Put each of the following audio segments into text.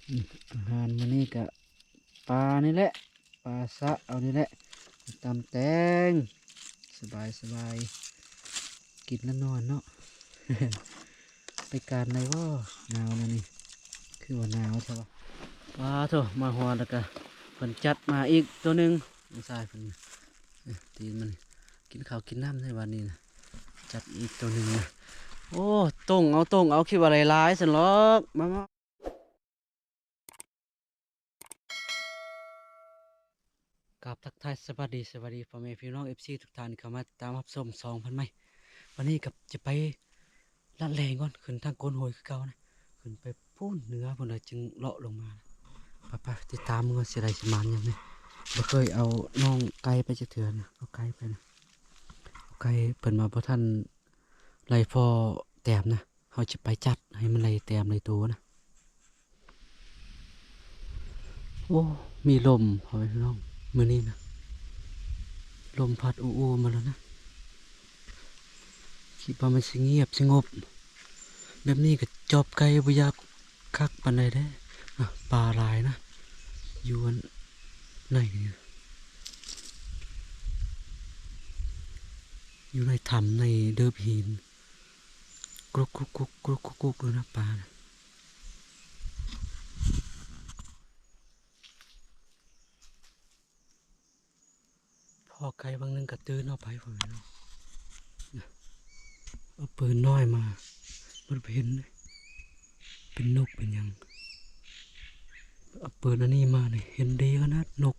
ອືມ ອາຫານມື້ນີ້ກະປານີ້ແຫຼະ ປາສະເອົານີ້ແຫຼະ ຕຳແຕງ ສະບາຍໆ ກິນແລ້ວນອນເນາະ. ໄປການໄດ້ບໍ່? ໜາວແນວນີ້ ຄືວ່າໜາວແທ້ວະ. ປາໂທ້ ມາຮອດແລ້ວກະເພິ່ນຈັດມາອີກໂຕໜຶ່ງ ນ້ອງຊາຍເພິ່ນ ເອີ ຕີນມັນ ກິນເຂົ້າກິນນ້ຳໃນວັນນີ້ນະ ຈັດອີກໂຕໜຶ່ງນະ. ໂອ້ ຕົງເອົາ ຕົງເອົາ ຄິດວ່າໄດ້ຫຼາຍຊັ້ນຫຼອກ ມາ ມາ. ກາບທັກທາຍສະບາຍດີ ສະບາຍດີພໍ່ແມ່ພີ່ນ້ອງ ເອັຟຊີ ທຸກທ່ານ ເຂົ້າມາຕິດຕາມຮັບຊົມຊ່ອງພັນໄມ້. ວັນນີ້ກໍຈະໄປລາດແລ່ງກ່ອນ ຂຶ້ນທາງໂກນຫ້ວຍຄືເກົ່ານະ ຂຶ້ນໄປພຸ້ນເໜືອພຸ້ນລະຈຶ່ງເລາະລົງມາ. ໄປໆ ຕິດຕາມເບິ່ງວ່າຊິໄດ້ຊິໝານຫຍັງແດ່. ບໍ່ເຄີຍເອົານ້ອງໄກ່ໄປຈັກເທື່ອນະ ເອົາໄກ່ໄປນະ ເອົາໄກ່ ເພິ່ນວ່າບໍ່ທັນໄດ້ພໍແຕ້ມນະ. ເຮົາຈະໄປຈັດໃຫ້ມັນໄດ້ແຕ້ມໄດ້ໂຕນະ. ໂອ້ ມີລົມ ພໍ່ແມ່ພີ່ນ້ອງ ມື້ນີ້ນະ ລົມພັດອູໆມາແລ້ວນະ. ຄິດວ່າມັນຊິງຽບສະຫງົບ ແບບນີ້ກໍຈອບໄກ່ບໍ່ຢາກຄັກປານໃດເດ້. ອະ ປາຫຼາຍນະ ຢູ່ອັນໃນນີ້ ຢູ່ໃນຖ້ຳໃນເດີບຫີນ ກຸກໆໆໆ ຢູ່ນະປານະ. ພໍ້ໄກ່ຫວ່າງໜຶ່ງກະຕື່ນເອົາໄປພຸ້ນເນາະ. ເອົາປືນນ້ອຍມາ ມັນບໍ່ເຫັນເດ້ ເປັນນົກເປັນຫຍັງ. ເອົາປືນອັນນີ້ມານີ້ ເຫັນດີຂະໜາດ ນົກ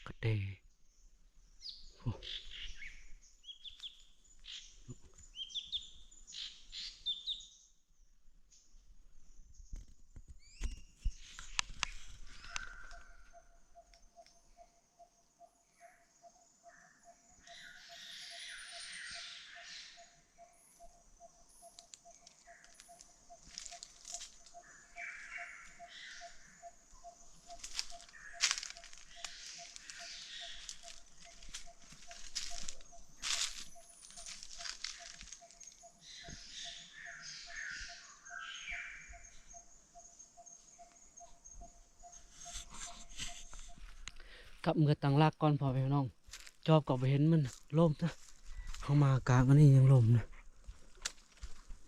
ກະແຕ. ໂອ້ ກັບເມືອຕັ້ງຫຼັກກ່ອນ ພໍ່ແມ່ພີ່ນ້ອງ. ຈອບກໍບໍ່ເຫັນມັນ ລົມນະ ເຮົາມາກາງອັນນີ້ຍັງລົມນະ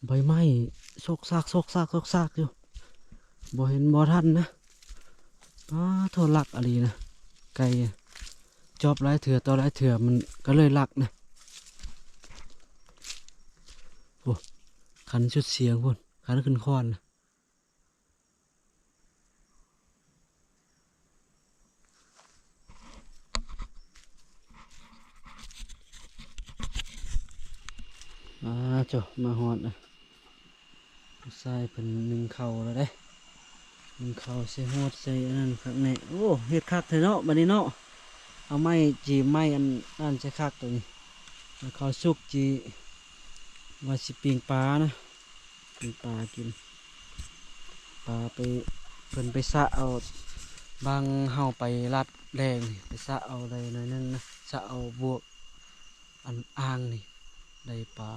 ໃບໄມ້ໂຊກຊາກ ໂຊກຊາກ ໂຊກຊາກຢູ່ ບໍ່ເຫັນບໍ່ທັນນະ. ປາໂທ້ ລັກອີ່ຫຼີນະ ໄກ່ ຈອບຫຼາຍເທື່ອຕໍ່ຫຼາຍເທື່ອມັນກໍເລີຍລັກນະ. ໂອ້ ຄັນສຸດສຽງພຸ້ນ ຄັນຂຶ້ນຄອນນະ. ອາ ໂທ້ ມາຮອດລະ ຜູ້ຊາຍເພິ່ນໜຶ້ງເຂົ້າແລ້ວເດ້ ໜຶ້ງເຂົ້າໃສ່ໂຮດໃສ່ອັນນັ້ນຄັກແນ່. ໂອ້ ເຮັດຄັກແທ້ເນາະ ບັດນີ້ເນາະ ເອົາໄມ້ຈີ່ໄມ້ອັນນັ້ນໃສ່ຄັກໂຕນີ້ ເອົາເຂົ້າສຸກຈີ່ ວ່າຊິປີ້ງປານະ. ປີ້ງປາກິນ ປາໄປ ເພິ່ນໄປສະເອົາ ບາງເຮົາໄປລາດແລ່ງນີ້ ໄປສະເອົາໄດ້ໜ້ອຍໜຶ່ງນະ ສະເອົາບວກອັນອ່າງນີ້ ໄດ້ປາ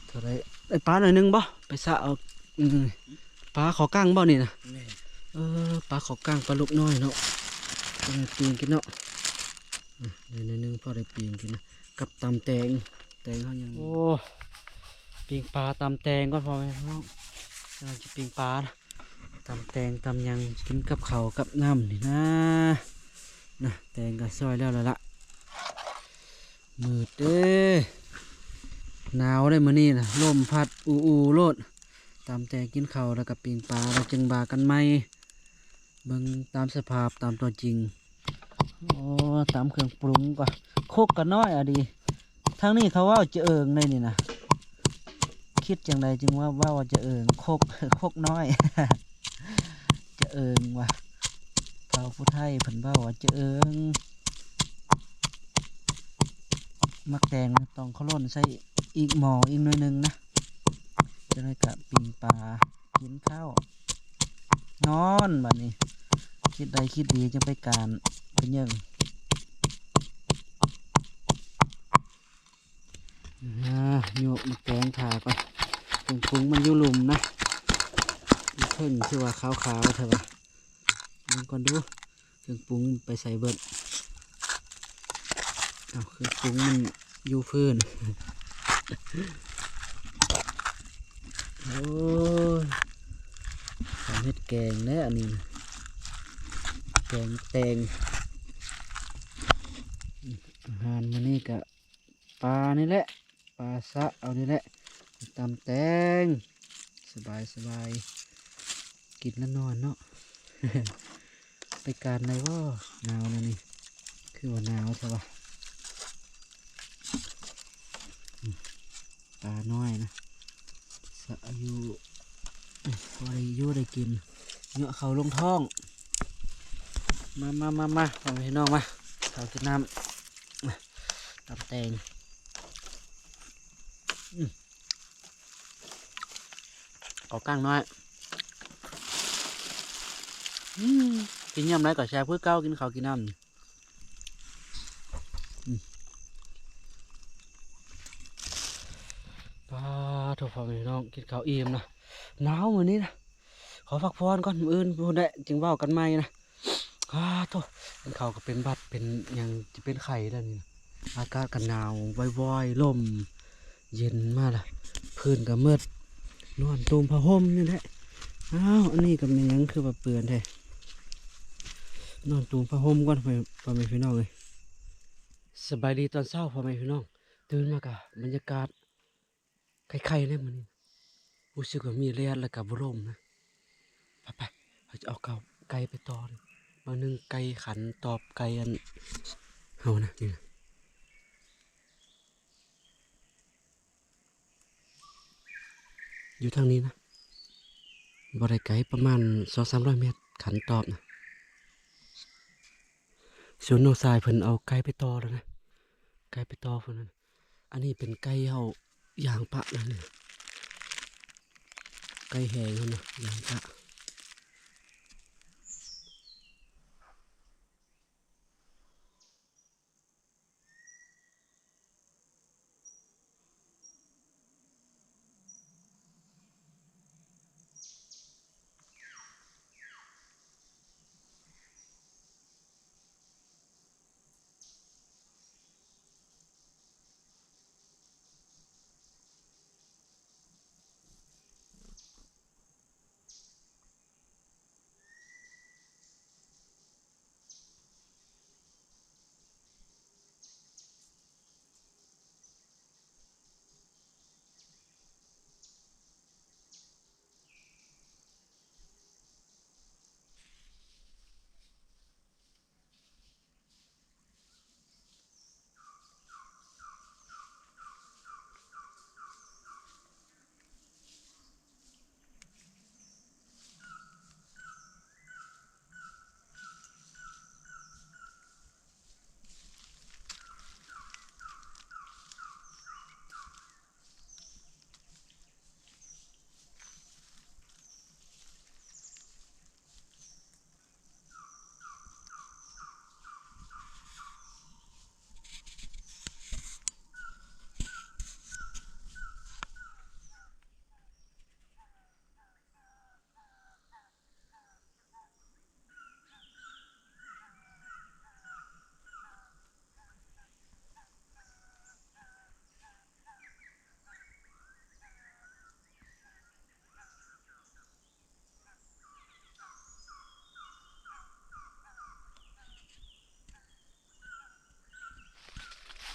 ເທົ່າໃດ ໄດ້ປາໜ້ອຍໜຶ່ງບໍ່? ໄປສະເອົາ ອືມ ປາຂໍກັງບໍ່ນີ້ນະ? ແມ່ນ ເອີ ປາຂໍກັງ ປາລູກນ້ອຍເນາະ ເອີ ປີ້ງກິນເນາະ ອືມ ໄດ້ໜ້ອຍໜຶ່ງ ພໍໄດ້ປີ້ງກິນນະ ກັບຕຳແຕງ ແຕງເຮົາຍັງ ໂອ້ ປີ້ງປາຕຳແຕງກ່ອນ ພໍ່ແມ່ພີ່ນ້ອງ ກຳລັງຈະປີ້ງປານະ ຕຳແຕງຕຳຫຍັງກິນກັບເຂົ້າກັບນ້ຳນີ້ນະ ນະ ແຕງກໍຊອຍແລ້ວລະລະ ມືດເດ້ ໜາວເດ້ມື້ນີ້ນະ ລົມພັດອູໆໂລດ ຕຳແຕງກິນເຂົ້າ ແລ້ວກໍປີ້ງປາ ແລ້ວຈຶ່ງວ່າກັນໃໝ່ ເບິ່ງຕາມສະພາບຕາມຕົວຈິງ. ໂອ້ ຕຳເຄື່ອງປຸງກໍ ຄົກກໍນ້ອຍອະດີ ທາງນີ້ເຂົາເວົ້າຈະເອີງໃດນີ້ນະ ຄິດຈັ່ງໃດຈຶ່ງວ່າເວົ້າຈະເອີງ ຄົກ ຄົກນ້ອຍ ຈະເອີງວ່າ ເຖົ້າຜູ້ໄທເພິ່ນເວົ້າວ່າຈະເອີງ. ໝາກແຕງຕ້ອງເຂົາຫຼົ່ນໃສ່ອີກໝໍ້ອີກໜ້ອຍໜຶ່ງນະ ຈັ່ງໃດກະປີ້ງປາ ກິນເຂົ້າ ນອນ ບາດນີ້ ຄິດໄດ້ຄິດດີຈັ່ງໄປການໄປເຍິງ ອາ ໂຍກໝາກແຕງຖ້າກ່ອນ ເຄື່ອງປຸງມັນຢູ່ລຸ່ມນະ ໝາກ ເພິ່ງຄືວ່າຂາວໆແທ້ວະ. ເບິ່ງກ່ອນດູ ເຄື່ອງປຸງໄປໃສເບິດ. ເອົາ ເຄື່ອງປຸງມັນຢູ່ພື້ນ. ໂອ້ຍ ເຮັດແກງແລ້ວອັນນີ້ນະ ແກງແຕງ. ອາຫານມື້ນີ້ກະປານີ້ແຫຼະ ປາສະເອົານີ້ແຫຼະ ຕຳແຕງ ສະບາຍໆ ກິນແລ້ວນອນເນາະ. ໄປການໄດ້ບໍ່? ໜາວແນວນີ້ ຄືວ່າໜາວແທ້ວະ. ອືມ ປານ້ອຍນະ ສະອາຍຸ ພໍໄດ້ຢູ່ໄດ້ກິນ ເຍາະເຂົ້າລົງທ້ອງ. ມາໆໆໆ ພໍ່ແມ່ພີ່ນ້ອງ ມາ ເຂົ້າກິນນ້ຳ ມາ ຕຳແຕງ. ອືມ ເຂົ້າກ້າງນ້ອຍ. ອືມ ກິນຍາມໃດກໍແຊບຄືເກົ່າ ກິນເຂົ້າກິນນ້ຳ. ອືມ ປາໂທ້ ພໍ່ແມ່ພີ່ນ້ອງ ກິນເຂົ້າອີ່ມນະ ໜາວມື້ນີ້ນະ. ຂໍພັກຜ່ອນກ່ອນ ມື້ອື່ນພຸ້ນແຫຼະຈຶ່ງເວົ້າກັນໃໝ່ນະ. ປາໂທ້ ກິນເຂົ້າກໍເປັນຫວັດເປັນຫຍັງ ຈະເປັນໄຂ້ແລ້ວນີ້ນະ. ອາກາດກໍໜາວວອຍໆ ລົມເຢັນມາລະ ພື້ນກໍມືດ ນອນຕູມຜ້າຫົ່ມນີ້ແຫຼະ. ອ້າວ ອັນນີ້ກໍແມ່ນຫຍັງຄືວ່າເປື້ອນແທ້? ນອນຕູມຜ້າຫົ່ມກ່ອນ ພໍ່ແມ່ພີ່ນ້ອງເອີຍ. ສະບາຍດີຕອນເຊົ້າ ພໍ່ແມ່ພີ່ນ້ອງ ຕື່ນມາກະບັນຍາກາດໄຄໆເລີຍມື້ນີ້ ຮູ້ສຶກວ່າມີແດດແລ້ວກະບໍ່ລົມນະ. ໄປໆ ເຮົາຈະເອົາເຂົ້າໄກ່ໄປຕໍ່ເດີ ບາງໜຶ່ງໄກ່ຂັນຕອບໄກ່ອັນເຮົານະ ນີ້ນະ. ຢູ່ທາງນີ້ນະ ບໍ່ໄດ້ໄກ ປະມານສອງສາມຮ້ອຍແມັດ ຂັນຕອບນະ. ສ່ວນນ້ອງຊາຍເພິ່ນເອົາໄກ່ໄປຕໍ່ແລ້ວນະ ໄກ່ໄປຕໍ່ພຸ້ນນະ. ອັນນີ້ເປັນໄກ່ເຮົາຢາງປະນະ ນີ້ ໄກ່ແຫ້ງເຮົານະ ຢາງປະ.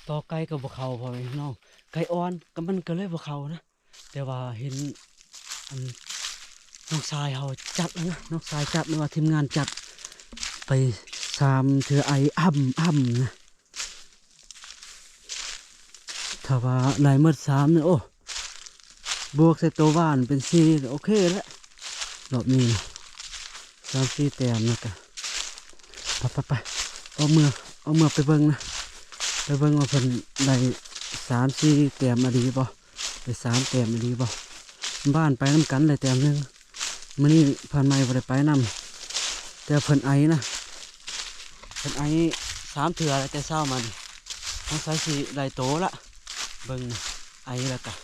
ຕໍ່ໄກ່ກໍບໍ່ເຂົ້າ ພໍ່ແມ່ພີ່ນ້ອງ ໄກ່ອ່ອນກໍມັນກໍເລີຍບໍ່ເຂົ້ານະ. ແຕ່ວ່າເຫັນອັນນ້ອງຊາຍເຮົາຈັບແລ້ວນະ ນ້ອງຊາຍຈັບ ຫຼືວ່າທີມງານຈັບໄປສາມເທື່ອ ໄອອ່ຳໆນະ. ຖ້າວ່າໄດ້ໝົດສາມນີ້ ໂອ້ ບວກໃສ່ໂຕຫວ່ານເປັນສີ່ ໂອເຄແລ້ວ ລອບນີ້ນະ ສາມສີ່ແຕ້ມນະກະ ໄປໆໆ ເອົາເມືອ ເອົາເມືອໄປເບິ່ງນະ ໄປເບິ່ງວ່າເພິ່ນໄດ້ສາມສີ່ແຕ້ມອີ່ຫຼີບໍ່ ໄດ້ສາມແຕ້ມອີ່ຫຼີບໍ່. ບ້ານໄປນຳກັນໄດ້ແຕ້ມໜຶ່ງ. ມື້ນີ້ພານໃໝ່ບໍ່ໄດ້ໄປນຳ ແຕ່ເພິ່ນໄອນະ ເພິ່ນໄອສາມເທື່ອແລ້ວແຕ່ເຊົ້າມານີ້ ສົງໄສຊິໄດ້ໂຕລະ ເບິ່ງນະ ໄອແລ້ວກະ.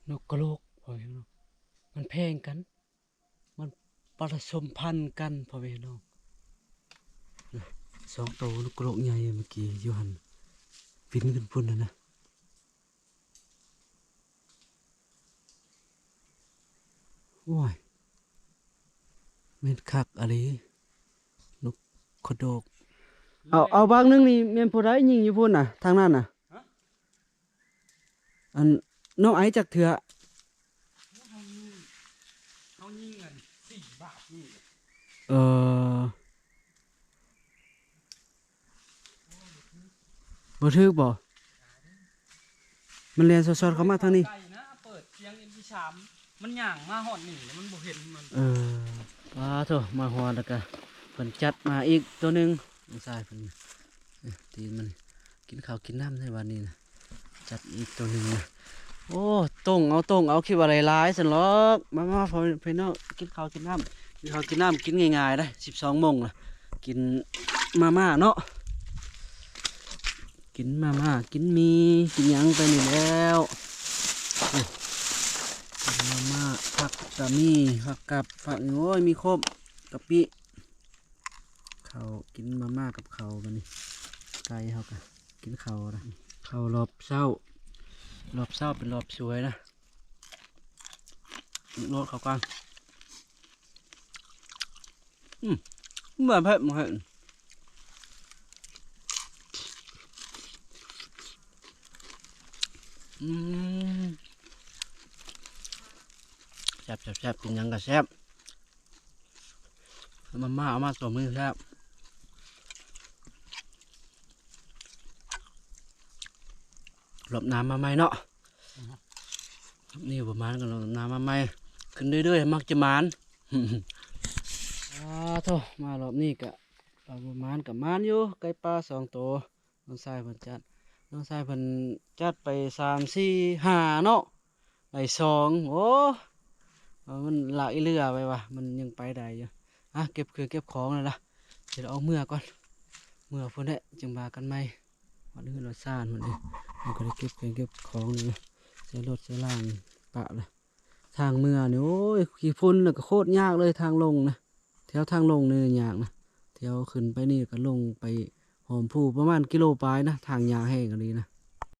ນົກກະໂຫຼກ ພໍ່ແມ່ພີ່ນ້ອງ ມັນແພງກັນ ມັນປະສົມພັນກັນ ພໍ່ແມ່ພີ່ນ້ອງ. ນະ ສອງໂຕນົກກະໂຫຼກໃຫຍ່ເມື່ອກີ້ຢູ່ຫັ້ນ ບິນຂຶ້ນພຸ້ນຫັ້ນນະ. ໂອ້ຍ ແມ່ນຄັກອີ່ຫຼີ ນົກກະໂດກ. ເອົາ ເອົາບາງໜຶ່ງນີ້ແມ່ນຜູ້ໃດຍິງຢູ່ພຸ້ນນະ ທາງນັ້ນນະ? ຮະ? ອັນ ນ້ອງໄອຈັກເທື່ອ? ເຮົາຍິງ ເຮົາຍິງອັນສີ່ບາດນີ້. ເອີ ບໍ່ຖືກບໍ່? ມັນແລ່ນຊອດໆເຂົ້າມາທາງນີ້. ໄກນະ ເປີດສຽງເອັມພີສາມ ມັນຍ່າງມາຮອດນີ້ແລ້ວ ມັນບໍ່ເຫັນມັນ. ເອີ ປາໂທ້ ມາຮອດແລ້ວກະເພິ່ນຈັດມາອີກໂຕໜຶ່ງ ນ້ອງຊາຍເພິ່ນ ເອີ ຕີນມັນ ກິນເຂົ້າກິນນ້ຳໃນບາດນີ້ນະ ຈັດອີກໂຕໜຶ່ງນະ. ໂອ້ ຕົງເອົາ ຕົງເອົາ ຄິດວ່າໄດ້ຫຼາຍຊັ້ນຫຼອກ. ມາ ມາ ພໍ່ແມ່ພີ່ນ້ອງ ກິນເຂົ້າກິນນ້ຳ ກິນເຂົ້າກິນນ້ຳ ກິນງ່າຍໆໄດ໋ ສິບສອງໂມງລະ ກິນມາມ່າເນາະ ກິນມາມ່າ ກິນໝີ່ ກິນຫຍັງໄປນີ້ແລ້ວ. ໂອ້ ກິນມາມ່າ ຜັກກະມີ ຜັກກັບ ຜັກ ໂອ້ຍ ມີຄົບ ກະປິ ເຂົ້າ ກິນມາມ່າກັບເຂົ້າບາດນີ້. ໄກ່ເຮົາກະກິນເຂົ້າລະ ເຂົ້າລອບເຊົ້າ ລອບເຊົ້າເປັນລອບສວຍນະ. ໂລດເຂົ້າກ່ອນ. ອືມ ບໍ່ເຜັດ ບໍ່ເຜັດ. ອືມ ແຊບໆໆ ກິນຫຍັງກະແຊບ. ມາມ່າເອົາມາຕົ້ມນີ້ແຊບ. ລອບໜ້າມາໃໝ່ເນາະ ນີ້ບໍ່ມານກະລອບໜ້າມາໃໝ່ ຂຶ້ນເລື້ອຍໆ ມັກຈະມານ. ອາໂທ້ ມາລອບນີ້ກະ ລອບບໍ່ມານກະມານຢູ່ ໄກ່ປ່າສອງໂຕ. ນ້ອງຊາຍເພິ່ນຈັດ ນ້ອງຊາຍເພິ່ນຈັດໄປສາມ ສີ່ ຫ້າເນາະ ໄດ້ສອງ. ໂອ້ ມັນລະອີເຫຼືອໄວ້ວ່າ ມັນຍັງໄປໄດ້ຢູ່. ອາ ເກັບເຄື່ອງເກັບຂອງແລ້ວລະ ຊິໄດ້ອອກເມືອກ່ອນ ເມືອພຸ້ນແຫຼະ ຈຶ່ງວ່າກັນໃໝ່. ຮອດເຮືອນຮອດຊານພຸ້ນເດ້ ເຮົາກະໄດ້ເກັບເຄື່ອງເກັບຂອງນີ້ ໃສ່ລົດໃສ່ລາງປະລະ. ທາງເມືອນີ້ ໂອ້ຍ ຂີ້ຝຸ່ນ ແລ້ວກະໂຄດຍາກເລີຍ ທາງລົງນະ ແຖວທາງລົງນີ້ຍາກນະ ແຖວຂຶ້ນໄປນີ້ກະລົງໄປຫອມພູ ປະມານກິໂລປາຍນະ ທາງຍາວແຮງອີ່ຫຼີນະ.